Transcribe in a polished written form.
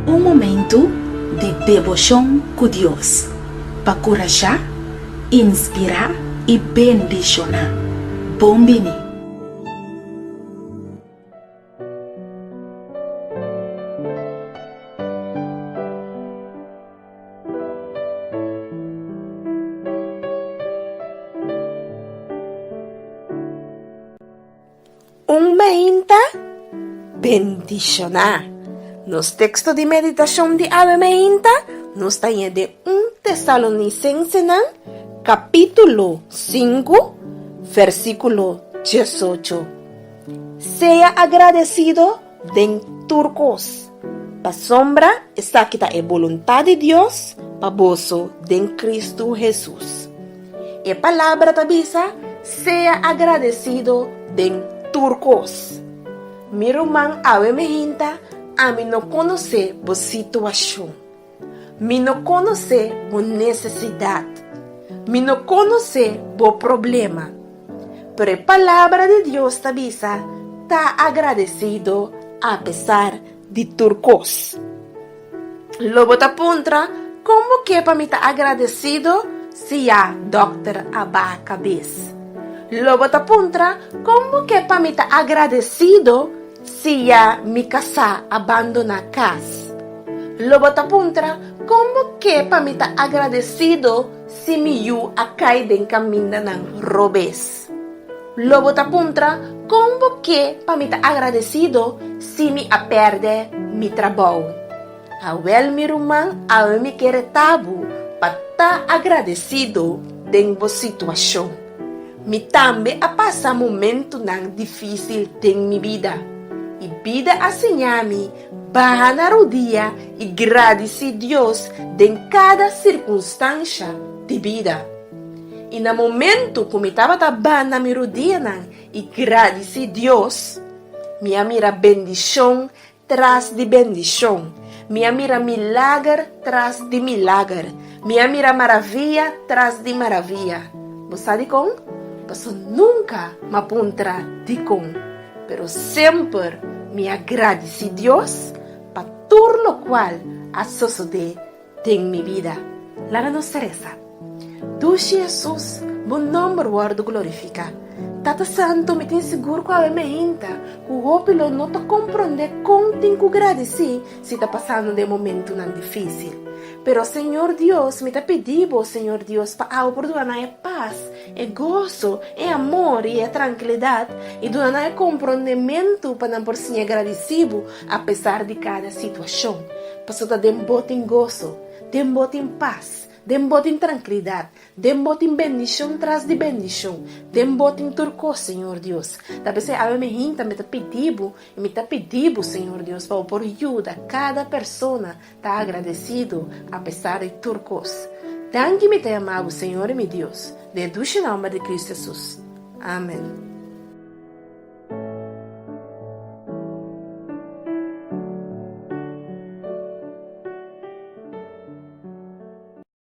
Un momentu di deboshon ku Dios pa kurashá, inspirá i bendishoná. Bon bini! Un meinta bendishoná. Nos teksto di meditashon di awe meinta nos ta haña den un Tesalonisensenan kapítulo sinku versíkulo diesocho. Sea agradesido den tur kos, pasobra esaki ta e boluntat di Dios pa boso den Kristu Hesus. E palabra ta bisa, Sea agradesido den tur kos. Mi ruman awe mi hinta, ami no konosé bo situashon. Mi no konosé bo nesesidat. Mi no konosé bo problema. Pero e Palabra di Dios ta bisa, Ta agradesido apesar di tur kos. Lo bo ta puntra, Kon bo ke pa mi ta agradesido si ya dòkter a baha kabes? Lo bo ta puntra, Kon bo ke pa mi ta agradesido si ya mi kasá a bandoná kas? Lo bo ta puntra, Kon bo ke pa mi ta agradesido si mi yu a kai den kamindanan robes? Lo bo ta puntra, Kon bo ke pa mi ta agradesido si mi a pèrdè mi trabou? Awèl mi ruman, awe mi ke reta bo pa ta agradesido den bo situashon. Mi tambe a pasa momentunan difísil den mi bida, i bida a siña mi baha na rudia i gradisí Dios den kada sirkunstansha di bida. I na momentu ku mi tabata banda mi rudianan i gradisí Dios, mi a mira bendishon tras di bendishon, mi a mira milager tras di milager, mi a mira maravia tras di maravia. Bo sa dikon? Pasobra nunka m'a puntra dikon, pero semper mi a gradisí Dios pa tur lokual a sosodé Den mi bida. Laga nos resa. Dushi Hesus, bo nomber wordo glorifica. Tata Santo, mi tin sigur cu awe meinta cu hopi lo no ta compronde con tin cu gradici si ta pasando den momentonan dificil. Pero Señor Dios, mi ta pidi bo, Señor Dios, pa awe por duna nan e paz, e goso, e amor y e trankilidad y duna nan e comprondemento pa nan por siña gradici bo apesar di cada situacion. Pasobra ta den bo tin goso, den bo tin pas, den bo tin trankilidat, den bo tin bendishon tras di bendishon, den bo tin tur kos, Señor Dios. Ta p'esei awe mi hinta mi ta pidi bo i mi ta pidi bo, Señor Dios, pa bo por yuda kada persona ta agradesido apesar di tur kos. Danki mi ta yama bo, Señor i mi Dios, den e dushi nòmber di Kristu Hesus. Amen.